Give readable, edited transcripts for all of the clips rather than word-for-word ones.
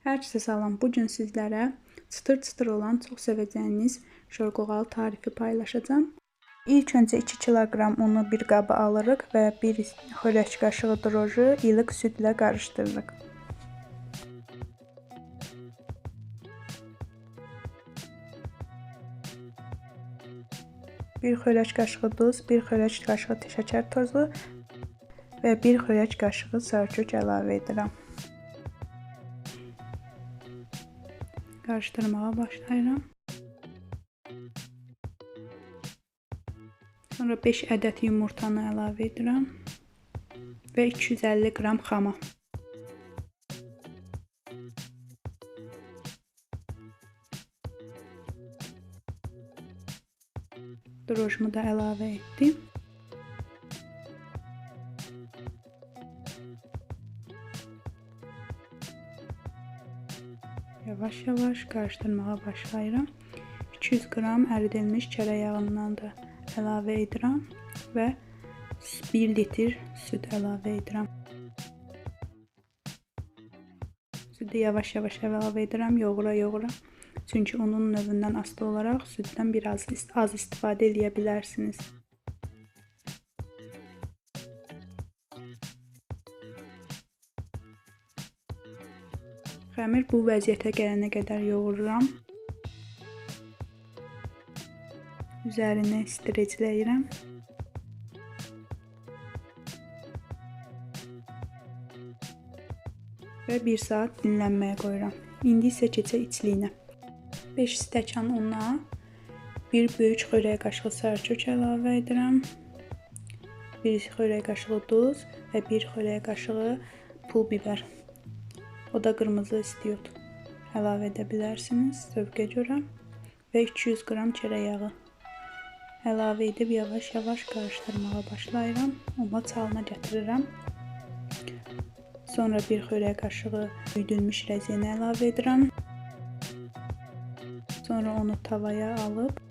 Hər kəsə salam. Bu gün sizlərə çıtır-çıtır olan, çox sevəcəyiniz şorqoğalı tarifi paylaşacağam. İlk öncə 2 kiloqram unu bir qaba alırıq və bir xörək qaşığı droju ilıq südlə qarışdırırıq. Bir xörək qaşığı duz, bir xörək qaşığı şəkər tozu və bir xörək qaşığı sarıkök əlavə edirəm. Qarışdırmağa başlayıram. Sonra 5 ədəd yumurtanı əlavə edirəm və 250 qram xama. Drojumu da əlavə etdim. Yavaş-yavaş qarışdırmağa başlayıram. 200 qram əridilmiş kərə yağından da əlavə edirəm və 1 litr süd əlavə edirəm. Südü yavaş-yavaş əlavə edirəm, yoğura-yoğura. Çünki unun növündən asılı olaraq süddən biraz az istifadə eləyə bilərsiniz. Xəmir bu vəziyyətə gələnə qədər yoğururam. Üzərini streçləyirəm. Və 1 saat dinlənməyə qoyuram. İndi isə keçək içliyinə. 5 stəkan una, 1 böyük xörək qaşığı sarıkök əlavə edirəm. 1 xörək qaşığı duz və 1 xörək qaşığı pul biber. O da qırmızı istiot əlavə edə bilərsiniz zövqə görə və 200 qram kərə yağı əlavə edib yavaş-yavaş qarışdırmağa başlayıram. Umaç halına gətirirəm. Sonra bir xörək qaşığı üyüdülmüş rəzini əlavə edirəm. Sonra onu tavaya alıb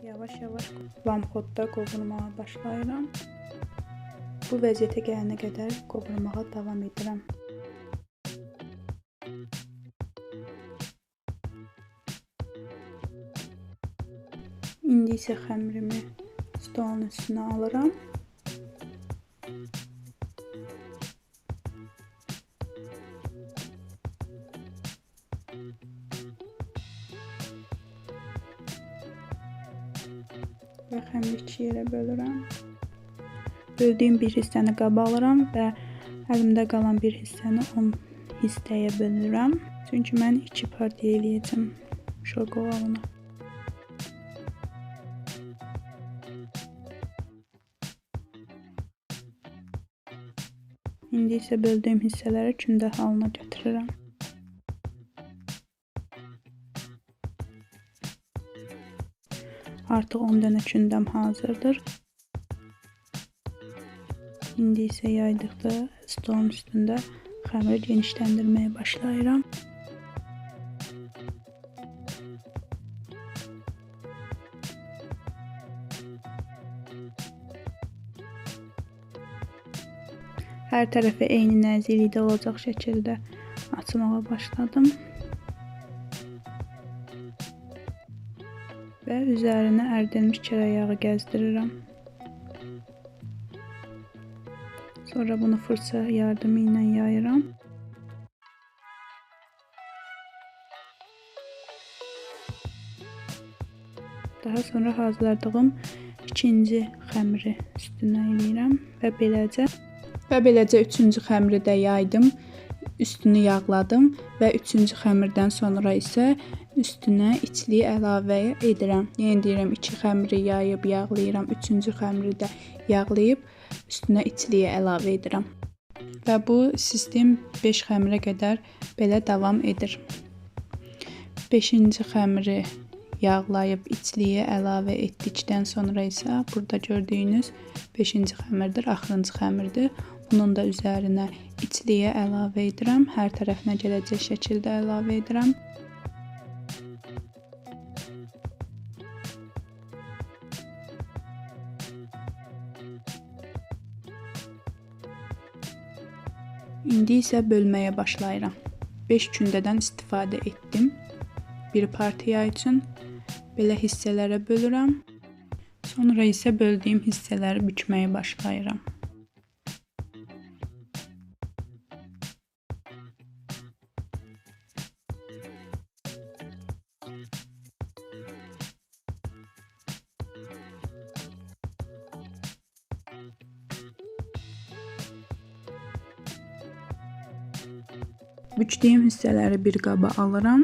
yavaş-yavaş lamxodda qovurmağa başlayıram. Bu vəziyyətə gələnə qədər qovurmağa davam edirəm. İndi isə xəmirimi stolun üstünə alıram. Və xəmiri iki yerə bölürəm. Böldüyüm bir hissəni qaba alıram və əlimdə qalan bir hissəni 10 hissəyə bölürəm. Çünki mən 2 partiya eləyəcəm şorqoğalını. İndi isə böldüyüm hissələri kündə halına gətirirəm. Artıq 10 dənə kündəm hazırdır. İndi isə yaydıqda stolun üstündə xəmiri genişləndirməyə başlayıram. Hər tərəfi eyni nəziklikdə olacaq şəkildə açmağa başladım. Və üzərinə əridilmiş kərə yağı gəzdirirəm. Sonra bunu fırça yardımı ilə yayıram. Daha sonra hazırladığım ikinci xəmiri üstünə eləyirəm və beləcə üçüncü xəmiri də yaydım, üstünü yağladım və üçüncü xəmirdən sonra isə üstünə içliyi əlavə edirəm. Yəni deyirəm, 2 xəmiri yayıb yağlayıram, üçüncü xəmiri də yağlayıb üstünə içliyi əlavə edirəm. Və bu sistem 5 xəmirə qədər belə davam edir. 5-ci xəmiri yağlayıb içliyi əlavə etdikdən sonra isə burada gördüyünüz 5-ci xəmirdir, axırıncı xəmirdir. Bunun da üzərinə içliyi əlavə edirəm. Hər tərəfinə gələcək şəkildə əlavə edirəm. İndi isə bölməyə başlayıram. 5 kündədən istifadə etdim bir partiya üçün. Belə hissələrə bölürəm. Sonra isə böldüyüm hissələri bükməyə başlayıram. Bükdüyüm hissələri bir qaba alıram.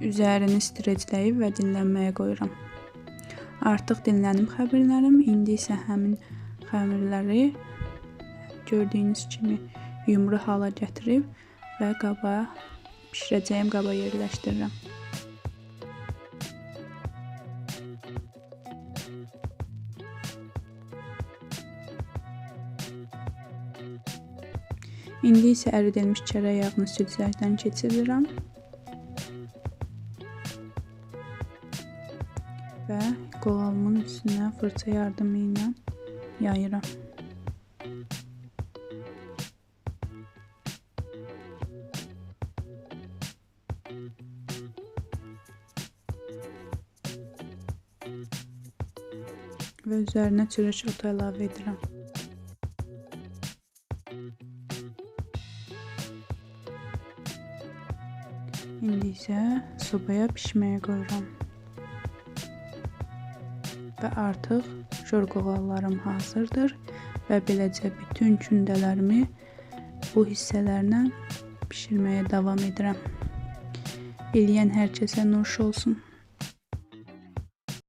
Üzərini streçləyib və dinlənməyə qoyuram. Artıq dinlənib xəmirlərim. İndi isə həmin xəmirləri gördüyünüz kimi yumru hala gətirib və qaba, bişirəcəyim qaba yerləşdirirəm. İndi isə əridilmiş çörək yağını süzgəcdən keçirirəm və qoğalımın üstünə fırça yardımı ilə yayıram. Və üzərinə çörək otu əlavə edirəm. İndi isə sobaya bişməyə qoyuram. Və artıq şor qoğallarım hazırdır və beləcə bütün kündələrimi bu hissələrlə bişirməyə davam edirəm. Eləyən hər kəsə nuş olsun.